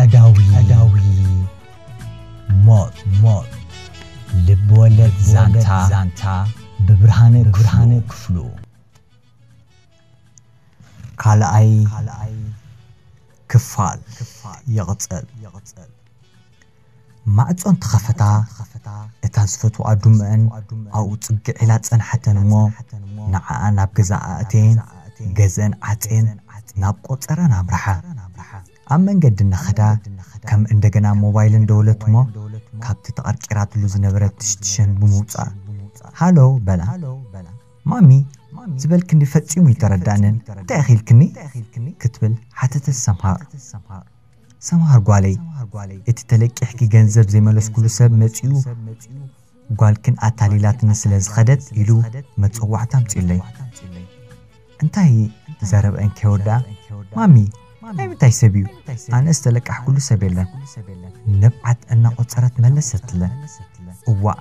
ኣዳዊ ኣዳዊ ሞት ሞት ልብ ወለድ ዛንታ ዛንታ ብብርሃነ ብርሃነ ክፍሉ። ካልኣይ ክፋል ይቕጽል። ማዕጾ እንትኸፈታ፣ እታ ዝፈትዋ ድመአን ኣብኡ ጽግዕ ኢላ ጸንሓተን እሞ፣ ንዓኣ ናብ ገዛ ኣእተየን፣ ገዘን ዓጽየን ናብ ቆጸረን ኣምርሓ። ኣብ መንገዲ እናኸዳ፣ ከም እንደገና ሞባይለን ደወለት እሞ፣ ካብቲ ተቐርቂራትሉ ዝነበረት ትሽትሸን ብምውጻእ፣ "ሃሎ" በላ። "ማሚ፣ ዝበልክኒ ፈጺሙ ኣይተረዳእንን። እንታይ ኢኺ ኢልክኒ?" ክትብል ሓተተት ሰምሃር። "ሰምሃር ጓለይ፣ እቲ ተለቂሕኪ ገንዘብ ዘይመለስኩሉ ሰብ መጺኡ፣ ጓልክን ኣታሊላትኒ ስለ ዝኸደት" ኢሉ መጸዋዕታ ኣምጺኡለይ። እንታይ ዘረብአን ከይወድኣ፣ "ማሚ፣ ናይ ምንታይ ሰብ እዩ? ኣነ ዝተለቃሕኩሉ ሰብ የለን።" ንብዓት እናቖጸረት መለሰትለን። "እዋእ፣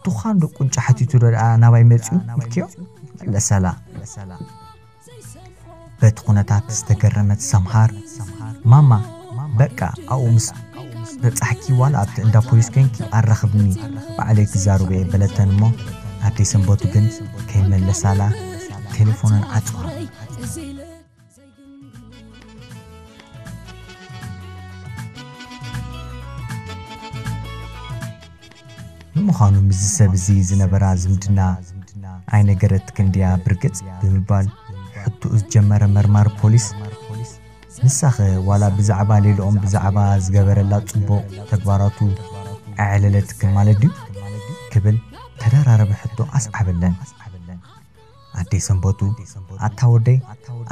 ድዃን ዶ ቁንጫ ሓቲቱ ዶ ደኣ ናባይ መጺኡ?" ኢልክዮ? መለሰላ። በቲ ኩነታት ዝተገረመት ሰምሃር፣ "ማማ፣ በቃ ኣብኡ ምስ በጻሕኪ ዋላ ኣብቲ እንዳ ፖሊስ ኮይንኪ ኣራኽብኒ፣ ባዕለይ ክዛረቦ እየ" በለተን እሞ፣ ኣደይ ሰንበቱ ግን ከይመለሳላ ቴሌፎነን ዓጽዋ። ንምዃኑ ምስዚ ሰብ እዚ ዝነበራ ዝምድና ኣይነገረትክን ድያ ብርግጽ? ብምባል ሕቶኡ ዝጀመረ መርማሪ ፖሊስ፣ "ንሳኸ ዋላ ብዛዕባ ሌላኦም ብዛዕባ ዝገበረላ ጽቡቕ ተግባራቱ ኣየዕለለትክን ማለት ድዩ?" ክብል ተደራረበ ሕቶ ኣስዓበለን። ኣደይ ሰንበቱ፣ "ኣታ ወደይ፣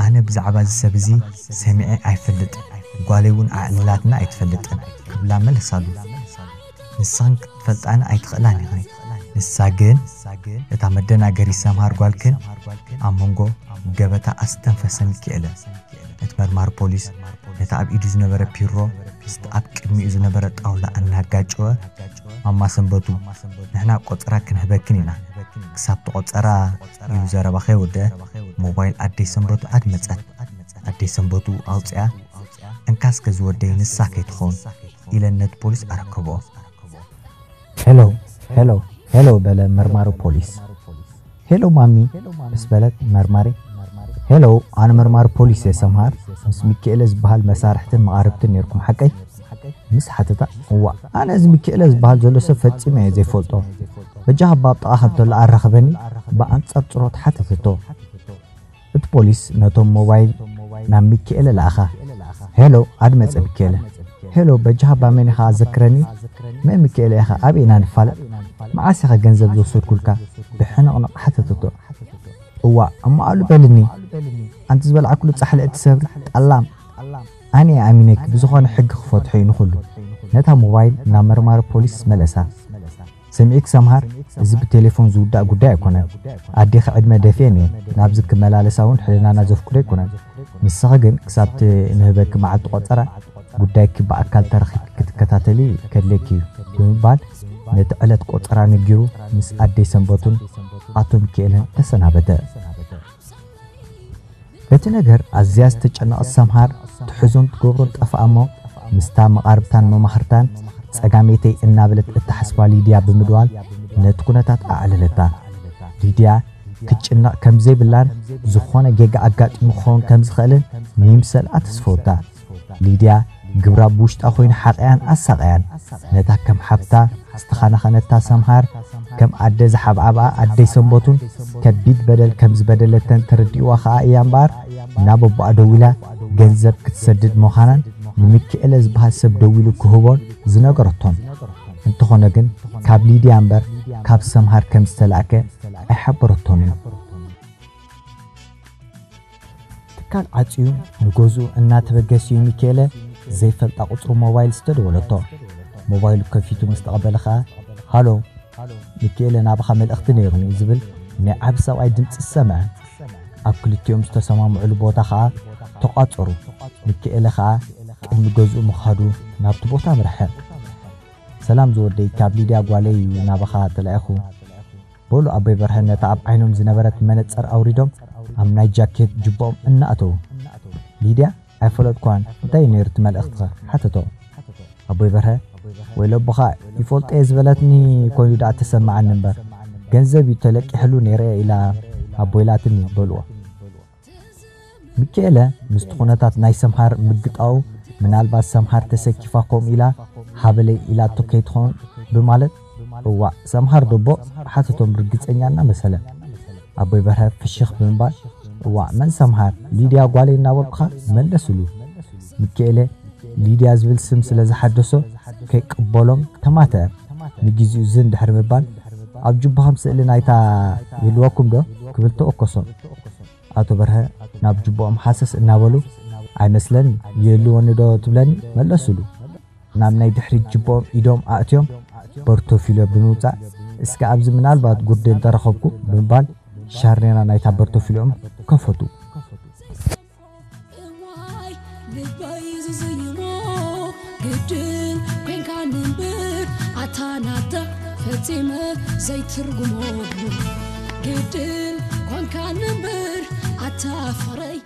ኣነ ብዛዕባ እዚ ሰብ እዚ ሰሚዐ ኣይፈልጥ፣ ጓለይ እውን ኣዕሊላትና ኣይትፈልጥን" ክብላ መለሳሉ። "ንስኽን ክትፈልጣኒ ኣይትኽእላን ኢኽን። ንሳ ግን እታ መደናገሪ ሰምሃር ጓልክን ኣብ መንጎ ገበታ ኣስተንፈሰ ሚኪኤለ። እቲ መርማሪ ፖሊስ ነቲ ኣብ ኢዱ ዝነበረ ፒሮ ምስቲ ኣብ ቅድሚኡ ዝነበረ ጣውላ እናጋጨወ፣ ማማ ሰንበቱ፣ ንሕና ቆጸራ ክንህበክን ኢና። ክሳብ እቲ ቆጸራ" ኢሉ ዘረባ ከይወደአ፣ ሞባይል ኣደይ ሰንበቱ ኣድመጸት። ኣደይ ሰንበቱ ኣውጺኣ፣ "እንካ እስከ ዝወደይ ንሳ ከይትኸውን" ኢለን ነቲ ፖሊስ ኣረከብኦ። "ሄሎ፣ ሄሎ፣ ሄሎ" በለ መርማሪ ፖሊስ። "ሄሎ ማሚ" ምስ በለት መርማሪ፣ "ሄሎ፣ ኣነ መርማሪ ፖሊስ እየ ሰምሃር፣ ምስ ሚኪኤለ ዝበሃል መሳርሕትን መቓርብትን ኔርኩም ሓቀይ?" ምስ ሓተታ፣ "እዋእ፣ ኣነ እዚ ሚኪኤለ ዝበሃል ዘሎ ሰብ ፈጺመ እየ ዘይፈልጦ። በጃኻ ኣብ ጥቓ ከም ተሎ ኣራኽበኒ" ብኣንጸርጽሮ ተሓተተቶ። እቲ ፖሊስ ነቶም ሞባይል ናብ ሚኪኤለ ለኣኻ። "ሄሎ" ኣድመጸ ሚኪኤለ። "ሄሎ፣ በጃኻ ባመን ኢኻ ኣዘክረኒ?" "መን ሚኪኤለ ኢኻ? ኣበይ ኢና ንፋለጥ? መዓስ ኢኻ ገንዘብ ዝወሰድኩልካ?" ብሕንቕንቕ ሓተተቶ። "እዋእ፣ እሞ ኣሉ በልኒ፣ ኣንቲ ዝበላዕኩሉ ጻሕሊ እትሰብሪ ጠላም። ኣነ እየ ኣሚነኪ፣ ብዝኾነ ሕጊ ክፈትሖ እዩ ንኹሉ።" ነታ ሞባይል ናብ መርማሪ ፖሊስ መለሳ። "ሰሚዕኪ ሰምሃር፣ እዚ ብቴሌፎን ዝውዳእ ጉዳይ ኣይኮነን። ኣዴኺ ዕድመ ደፊኤን እየን፣ ናብዚ ክመላለሳ እውን ሕልናና ዘፍቅዶ ኣይኮነን። ንስኺ ግን ክሳብቲ ንህበኪ መዓልቲ ቆጸራ ጉዳይኪ ብኣካል ተረኺብኪ ክትከታተሊ ከድልየኪ እዩ" ብምባል ነቲ ዕለት ቆጸራ ነጊሩ ምስ ኣደይ ሰንበቱን ኣቶ ሚኪኤልን ተሰናበተ። በቲ ነገር ኣዝያ ዝተጨነቐት ሰምሃር ትሕዞን ትገብሮን ጠፍኣ እሞ፣ ምስታ መቓርብታን መማኽርታን ጸጋሜተይ እናበለት እትሓስባ ሊድያ ብምድዋል ነቲ ኩነታት ኣዕለለታ። ሊድያ ክትጭነቕ ከም ዘይብላን ዝኾነ ጌጋ ኣጋጢሙ ክኸውን ከም ዝኽእልን ንይምሰልኣ ተስፈወታ። ሊድያ ግብራ ብውሽጣ ኮይኑ ሓቐያን ኣሳቐያን። ነታ ከም ሓብታ ዝተኸናኸነታ ሰምሃር፣ ከም ኣደ ዝሓብዓብኣ ኣደይ ሰንበቱን ከቢድ በደል ከም ዝበደለተን ተረዲእዋ ኸኣ እያ እምበኣር፣ ናብ ኣቦኣ ደዊላ ገንዘብ ክትሰድድ ምዃናን ንሚኪኤለ ዝበሃል ሰብ ደዊሉ ክህቦን ዝነገረቶን። እንተኾነ ግን ካብ ሊድያ እምበር ካብ ሰምሃር ከም ዝተላእከ ኣይሓበረቶን እዩ። ትካል ዓጽዩ ንገዝኡ እናተበገሰ እዩ ሚኪኤለ ዘይፈልጣ ቁጽሪ ሞባይል ዝተደወለቶ። ሞባይሉ ከፊቱ ምስ ተቐበለ ኸኣ፣ "ሃሎ፣ ሚኪኤለ ናባኻ መልእኽቲ ነይሩኒ" ዝብል ናይ ዓቢ ሰብኣይ ድምጺ ዝሰምዐ። ኣብ ክልቲኦም ዝተሰማምዕሉ ቦታ ኸኣ ተቋጸሩ። ሚኪኤለ ኸኣ ቅድሚ ገዝኡ ምኻዱ ናብቲ ቦታ ኣምርሐ። "ሰላም ዝወደይ፣ ካብ ሊድያ ጓለይ እዩ ናባኻ ተላኢኹ።" በሉ ኣቦይ በርሀ ነታ ኣብ ዓይኖም ዝነበረት መነጸር ኣውሪዶም ኣብ ናይ ጃኬት ጁባኦም እናኣተዉ። "ሊድያ፣ ኣይፈለጥኳን፣ እንታይ እዩ ነይሩ እቲ መልእኽትኸ? ሓተቶ። ኣቦይ በርሀ፣ ወይለቦኻ ይፈልጦ እየ ዝበለትኒ ኮይኑ ደኣ ተሰማዓኒ እምበር፣ ገንዘብ እዩ ተለቂሕሉ ነይረ ኢላ ኣቦይ ኢላትኒ በልዎ። ሚኪኤለ ምስቲ ኩነታት ናይ ሰምሃር ምግጣው፣ ምናልባት ሰምሃር ተሰኪፋ ከምኡ ኢላ ሃበለይ ኢላቶ ከይትኾን ብማለት፣ እዋእ ሰምሃር ዶቦ ሓተቶም ርግጸኛ እናመሰለ። ኣቦይ በርሀ ፍሽኽ ብምባል፣ እዋእ መን ሰምሃር? ሊድያ ጓለይ እናበልኩኻ መለስሉ። ሚኪኤለ ሊድያ ዝብል ስም ስለ ዝሓደሶ ከይቅበሎም ተማተረ። ንግዜኡ ዝን ድሕሪ ምባል፣ ኣብ ጅባኹም ስእሊ ናይታ ይህልወኩም ዶ? ክብል ተወከሶም። ኣቶ በርሀ ናብ ጅቦኦም ሃሰስ እናበሉ፣ ኣይመስለኒ፣ ይህልወኒ ዶ ትብለኒ? መለስሉ። ናብ ናይ ድሕሪት ጅቦኦም ኢዶም ኣእትዮም በርቶፊልዮ ብምውጻእ፣ እስከ ኣብዚ ምናልባት ጉርዲ እንተረኸብኩ ብምባል ሻርኔራ ናይታ በርቶፊልዮም ከፈቱ። እዋይ ልበይ ዝዝይሞ ግድን ኮንካኒ እምበር ኣታ ናታ ፈጺመ ዘይትርጉሞ ግድን ኮንካኒ እምበር ኣታ ፍቕረይ